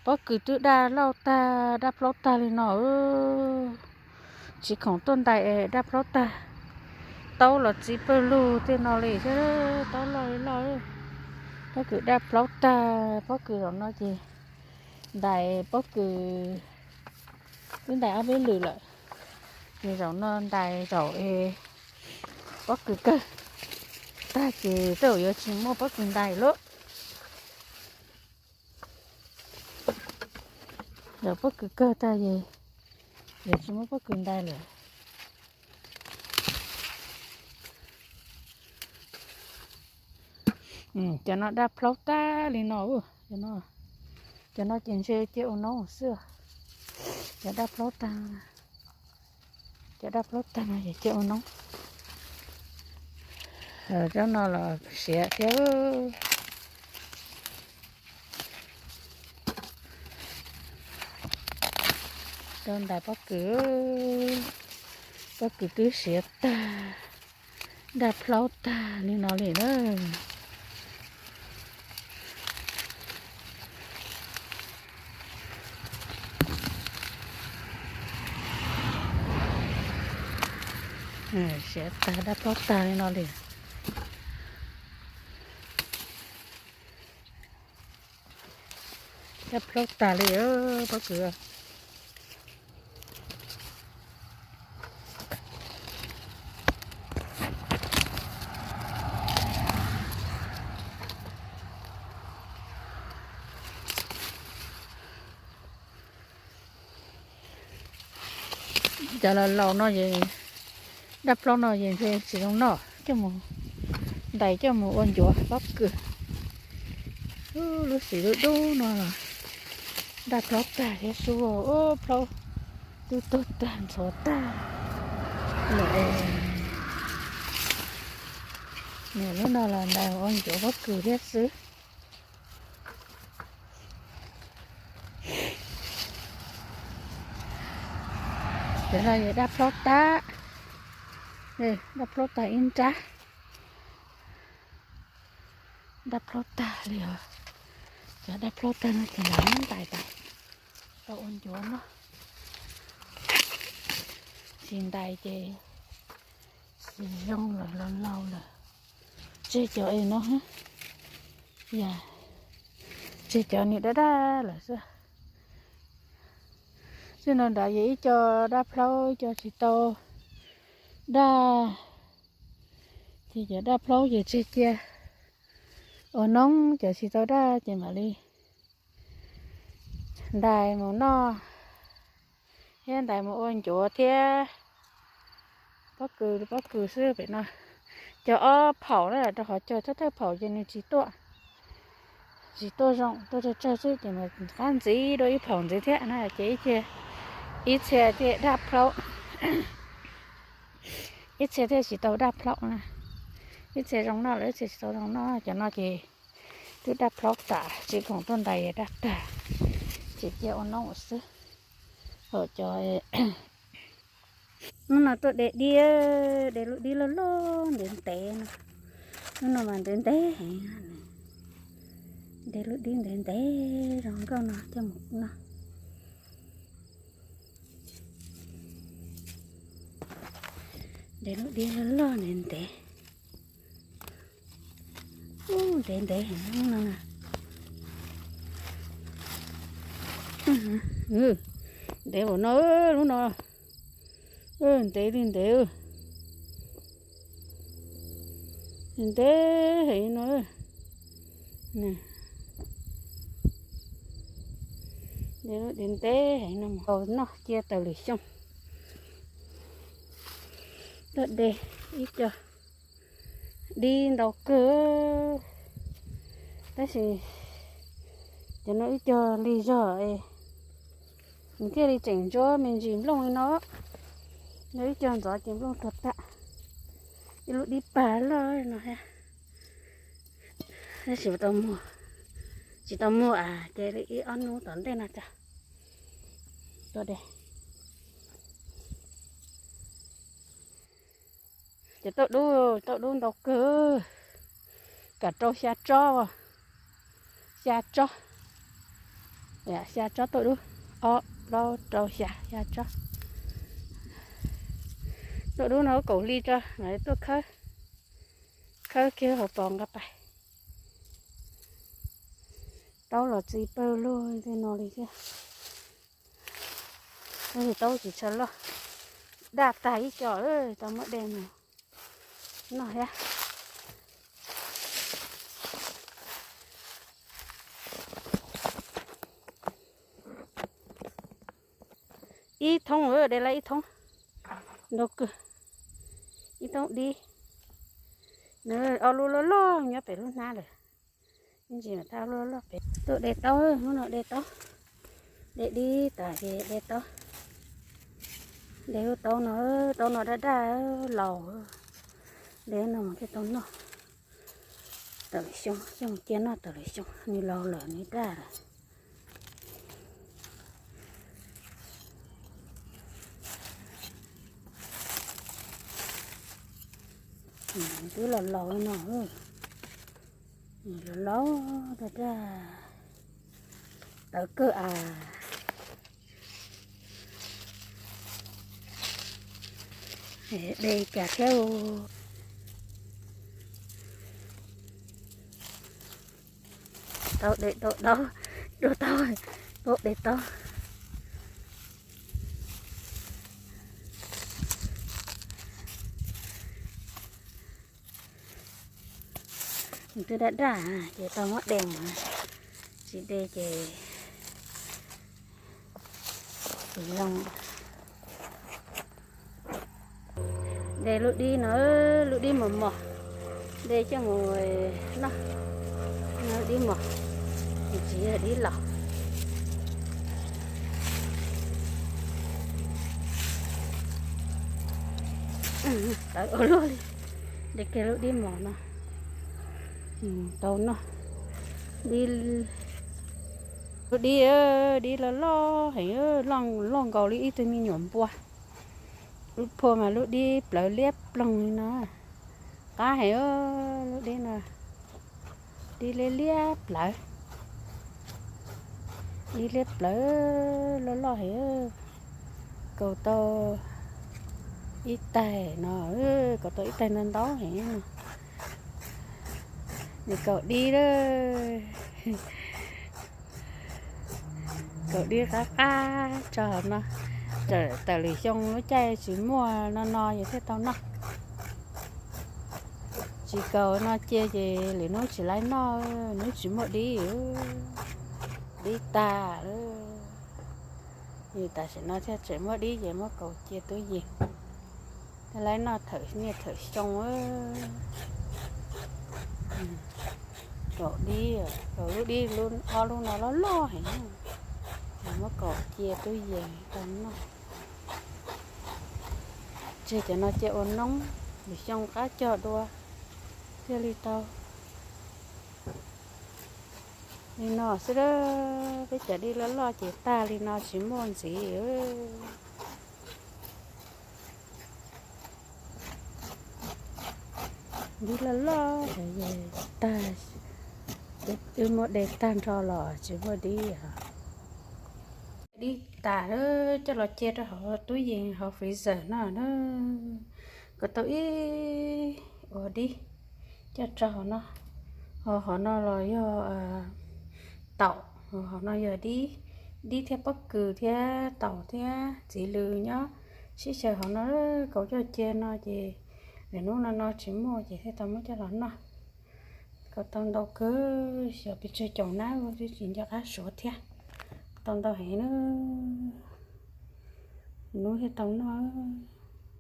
Pob kws twb daj lauj tag, daj plaub tag li no. Tsis khoom tuaj ntais daj plaub tag. Taub los txiv pawg lug tej no li thiab, taub loj li loj. Pob kws daj plaub tag, pob kws zaum no ces ntais pob kws twb ntais ob peb lwm lawm. Ces zaum no ntais zaum es pob kws kawg tag ces tej zaum yuav tsis muaj pob kws ntais lawm. Zaum pob kws kawg tag ces yuav tsis muaj pob kws ntais lawm. Cov no daj plaub tag li no. Cov no ces ntshe cia ua noob xwb. Cov daj plaub tag, cov daj plaub tag no ces cia ua noob. Cov no los siav thiab. Rau ntais pob kws, pob kws twb siav tag, daj plaub tag li no li na. Siav tag, daj plaub tag li no li. Daj plaub tag li pob kws. Cov laus laus no es, daj plaub no es ntshe tsis zoo noj, coj mus ntais coj mus ua ncuav pob kws. Lub xim dub dub no los daj plaub tag thiab xwb. Plaub twb tuag tag ntxhuav tag lawm. Niam lub no los ntais ua ncuav pob kws thiab xwb. Cov no yog daj plaub tag, daj plaub tag ib nrab. Daj plaub tag li os. Cov daj plaub tag no ces ntais tas tau ua ncuav no. Tsis ntais ces tsis zoo lawm, laus laus lawm. Tseg cov es no, yog tseg cov nws daj daj lawm xwb. Txij no nrad yog ib co daj plaub, ib co tsis tau daj. Ces cov daj plaub ces tseg cia ua noob, cov tsis tau daj ces mam li ntais mus noj thiab ntais mus ua ncuav thiab. Pob kws, pob kws xwb pem no. Cog ob phaum na, rau qhov cog thawj thawj phaum ces nws tsis tuaj, tsis tuaj zoo, tuaj tsawg tsawg xwb ces mas qab ntxiv dua ib phaum ntxiv thiab na ces ib txhia, ib txhia thiaj daj plaub, ib txhia thiaj tsis tau daj plaub na. Ib txhia zoo noj lawm, ib txhia tsis tau zoo noj. Cov no ces twb daj plaub tas, tsis khoom tuaj ntais daj tag, tsis cia ua noob xwb. Hos cov, hnub no tuaj de dib, de lub dib loj loj ntev ntev no. Hnub no mas ntev ntev heev, de lub dib ntev ntev zoo nkauj no coj mus noj. De lub dib loj loj ntev ntev, ntev ntev heev no. Ntev npaum no, lub no ntev li ntev, ntev heev no. Ntev ntev heev no, noj cia tawm lwm xyoo. Tuaj de ib co dib ntau kawg, tab sis cov no ib co lig zog es nws thiaj li tseem ntsuab me ntsis nplooj li no. Yog ib co ntxov ces nplooj tuag tag. Ib lub dib pag loj no thiab. Tab sis tsis tau muag, tsis tau muag ces li ib ob hnub tom ntej no tso. Tuaj de. Ces tauj dub, tauj dub ntau kawg, kam rau xya tsob, xya tsob. Xya tsob tuaj dub, ob plaub rau xya, xya tsob tuaj dub no kaum hli tso, tuaj khawb, khawb kiag hauv paus nqa pais. Taub los txi pawg lug tej no li thiab. Tab sis taub tsis tshua loj, daj tag ib co, tau muab de mus noj thiab. Ib thoob, de lawm ib thoob, ntau kawg, ib thoob dib. Nws ob lub loj loj nyob pem lub hnab lawm. Ib ntsis mas thaj loj loj pem. Tuaj de taub, hnub no de taub, de dib tas ces de taub. De lub taub no, taub no daj daj laus, de no mas thiaj tau noj. Tawm lwm xyoo, coj mus cia noj tawm lwm xyoo, nws laus lawm nws daj lawm. Twb los laus no, los laus daj daj, tawv kawg as. De cas thiab. Tau de tau taub, dua taub, tuaj de taub. Nws twb daj daj ces tau muab de mas, tsis de ces tsis zoo. De lub dib no, lub dib mos mos, de coj mus noj, lub dib mos, tsis yog dib laus. Tawv ua luaj li, de kiag lub dib mos no tau noj. Dib, lub dib, dib loj loj heev, loj nkaus li ib tug me nyuam npua. Lub phua mas lub dib plawv liab ploog li no. Qab heev lub dib no, dib liab liab plawv, dib liab plawv loj loj heev. Kaus tau ib taig no, kaus tau ib taig ntau ntau heev no. Nws kaus dib lawm. Kaus dib qab qab tso hauv no, tawm lwm xyoo lub caij tsis muaj no no ces thiaj tau noj. Tsis kaus no cia ces lwm hnub tsis laib noj, hnub tsis muaj dib, dib tag lawm. Tam sim no thiaj tseem muaj dib ces muab kaus cia tub yees, thiaj laib noj thawm niaj thawm xyoo. Kaus dib, kaus lub dib, ob lub no loj loj heev, muab kaus cia tub yees tau noj. Tseg cov no cia ua noob, lwm xyoo qab cog dua thiaj li tau. Li no xwb, peb cov dib loj loj ces tag li no tsis muaj ntxiv. Dib loj loj tag, wb muab de tag nrho los tsis muaj dib. Dib tas coj los cia rau hauv tub yees hauv freezer no na. Kom tau ib ua dib coj tso hauv no. Hauv no los yog taum, hauv no yog dib, dib thiab pob kws thiab taum thiab txiv lws nyob sib xyaw hauv no. Kaus coj cia no ces lwm hnub no no tsis muaj ces thiaj tau muab coj los noj. Kaus tau ntau kawg, xyov pes tsawg caum nab twb tsis nco qab suav thiab. Tau ntau heev na, hnub thiaj tau noj.